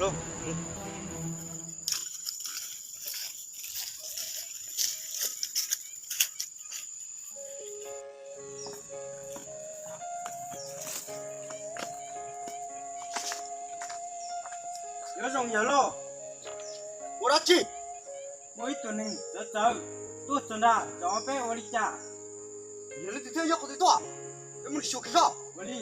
Nyob zoo yawg lauj. Ua dab tsi? Muaj ib tug neeg txawv txawv tuaj txog ntag, cov peb ua li cas? Yog leej twg thiab nyob qhov twg tuaj? Peb mus xyuas kiag zoj. Ua li.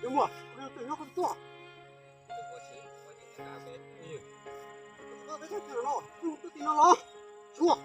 Yog muaj, yog twg nyob qhov twg tuaj? Peb thaj chaw no, twb ti no los. Xyuas.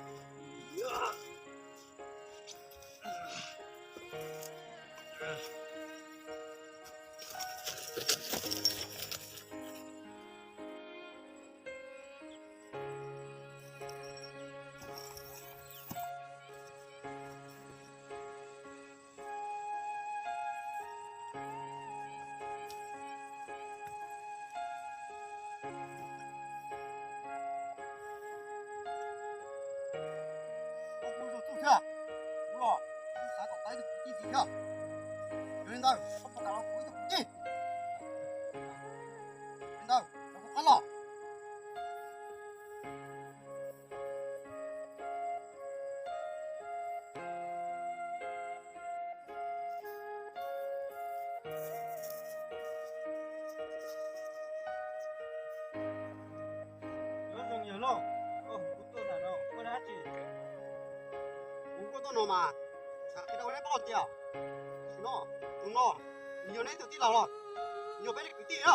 Koj kuj ua txuj thiab, kuv los kuv xav kom tau ib tug kwv tij ntxiv thiab. Yog li ntawd koj puas kam los kuv ib tug kwv tij? Li ntawd los kuv qab los. Nyob zoo yawg lauj, kuv tuaj ntawm no muaj dab tsi? Kuv kuj tuaj no mas, xav qhia rau neb paub tias, no, tus no, nws yog neb tus tij laug los, nws yog peb kwv tij na.